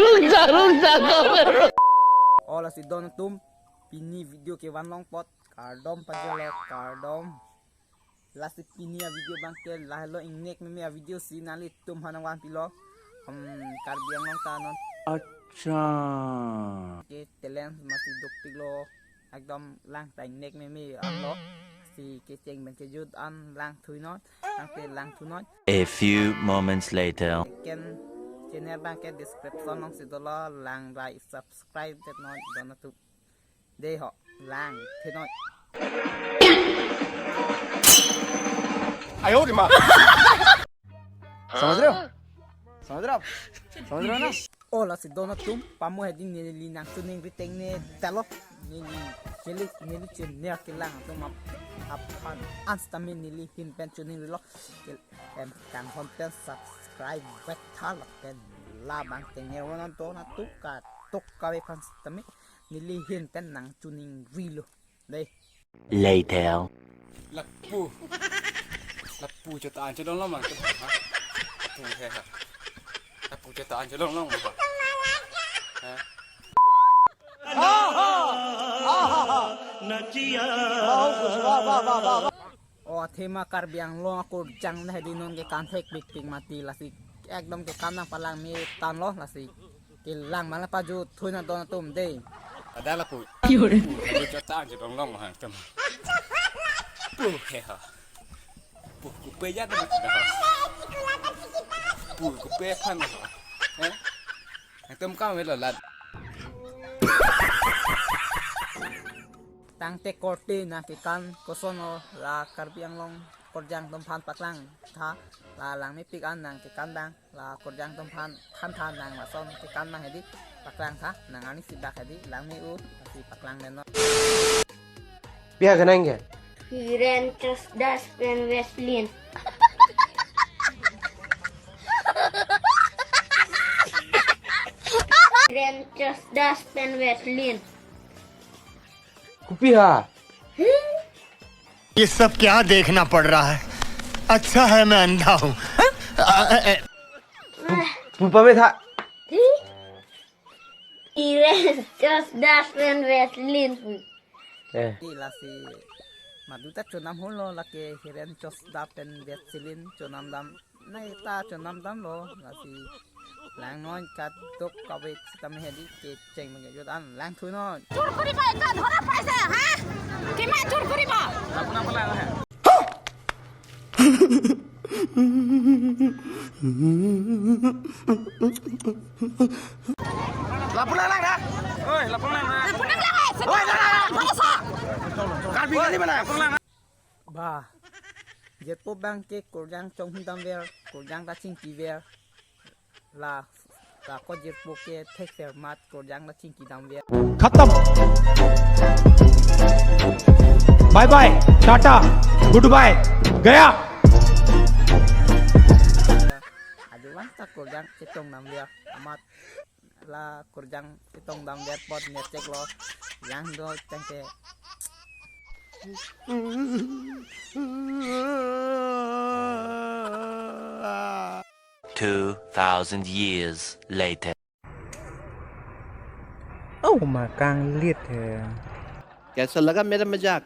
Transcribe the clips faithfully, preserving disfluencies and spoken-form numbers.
Rungsa, rungsa, kau. Oh, lasi don atum, pini video kevan long apot, kardom pajalo, kardom. Lasi pini a-video abang ke lahelo ingnek meme a-video si nanglitum aphan nangvanpilo. Hmm, Karbi Anglong ta non. Acha. Ke talent masi dopiklo. Ekdom lang ta ingnek meme anlo. Si kecheng pen kejut an langthuinon. Tangte langthunon. A few moments later. Ken channel abang ke description alongsi dolo, lang like subscribe detnon don atum. Dei ho, langthunon. 哎呦我的妈！ समझ रहे हो? समझ रहे हो आप? समझ रहे हो ना? Oh, lasi don atum, pamo hedi neli nangchiningri tengne talo. Neli, neli, neli channel kelang atum ap-, aphan an sitame neli ahin pen chiningrilo. Kel-, em, kanghon pen subscribe vek tha lapen labang tengne ronan don atum kadokave aphan sitame neli ahin pen nangchiningrilo. Dei. Later. Lapu. Lapu chota an chelong long mang ke ha. Lapu he ha. Lapu chota an chelong long mang ha. Ha? Oh, athema Karbi Anglong akorjang na hedi non ke kan thekpikpik mati lasi. Ekdom ke kan nangpalang me tanlo lasi. Kelang mala pajut thuinon don atum dei. Ada lapu. Ki hore? Lapu chota an chelong long mang atum. Pu he ha. Pu kupe ya na ha. Pu kupe aphan ha. Eh? Atum kam velo lad. Tangte korte nangkekan kosonlo la Karbi Anglong korjang atum aphan paklang tha, la langmepik an nangkekan abang la korjang atum aphan than than nang lason kekan abang hedi paklang tha, nang ani sibak hedi langme-u si paklang detnon. Pia kenang ke? Hiren Chosdas pen Vaseline. Hiren Chosdas pen Vaseline. Kupi ha? ये सब क्या देखना पड़ रहा है? अच्छा है मैं अंधा हूँ। Pu-, pupa me tha. Hiren Chosdas pen Vaseline. Eh. Lasi madu ta chonam holo lake Hiren Chosdas pen Vaseline chonam dam. Nai ta chonam damlo, lasi langnon kadokave sitame hedi kecheng pen kejut an langthunon. চুৰ কৰিবা, এটা ধৰা পাইছে, হা? কিমান চুৰ কৰিবা? Lapu lang lang na. Oi, lapu lang lang. Lapu lang lang, eh, oi, lang lang. Karbi kali mana? Lapu lang lang. Bah, jetpo abang ke korjang chonghun damver, korjang ta chingkiver. La, la ko jirpo ke thekser mat korjang ta chingki damver. खत्म। Bye bye, tata, goodbye, गया। Aduan ta korjang chetong damver, amat la korjang chetong damver apot necheklo, yang do tangke. Two thousand years later. Oh, makang lit hai. कैसा लगा मेरा मजाक?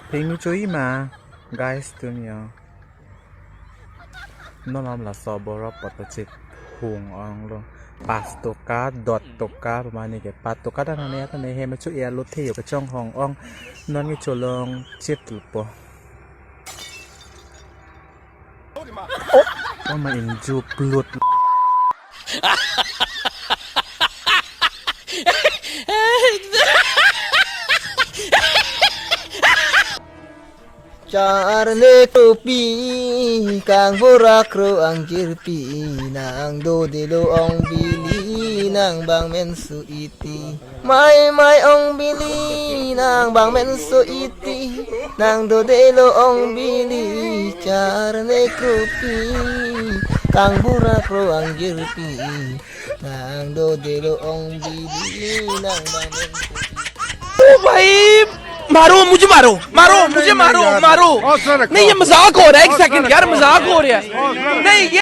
Pingmi choi ma, guys, tum yo. Non lam laso borok poto chik hung ong lo. Pas toka, dot toka, mane ke pat toka dan ane ata ne hem chu ya lo the yo kachong hong ong. Non ke cholong chit lupo. Oh, ma inju plut. Charne kopi kang borak ro angjirpi nang dodelo ong bili nang bang mensu iti. Mai mai ong bili nang bang menso iti, nang dodelo ong bili charne kopi kang borak ro angjirpi, nang dodelo ong bili nang bang menso iti. Oh, babe! मारो मुझे, मारो, मारो मुझे, मारो, मारो। नहीं, ये मजाक हो रहा है, एक सेकंड यार, मजाक हो रहा है। नहीं, ये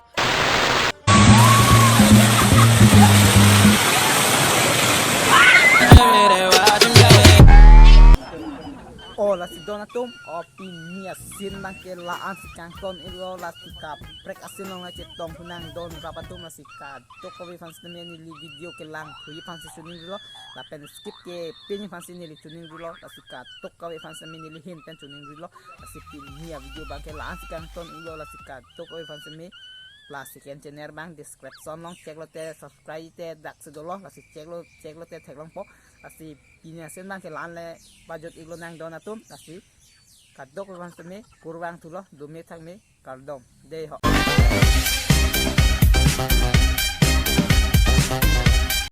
Oh, lasi don atum, oh, pini asin abang ke la-an si kangton iklo, lasi kaprek asin along la chetong hunang don rap atum, lasi kadokave aphan sitame neli video kelang thu aphan si choningrilo, lapen skip ke pini aphan si neli choningrilo, lasi kadokave aphan sitame neli ahin pen choningrilo, lasi pini avideo abang ke la-an si kangton iklo, lasi kadokave aphan sitame, lasi ken channel abang description along check lote subscribe te dak si dolo, lasi check lo, check lote theklongpo, lasi pini asin abang ke la-an le pajut iklo nang don atum, lasi kadokave aphan sitame kurvangthulo, dome thakme, kardom, dei ho.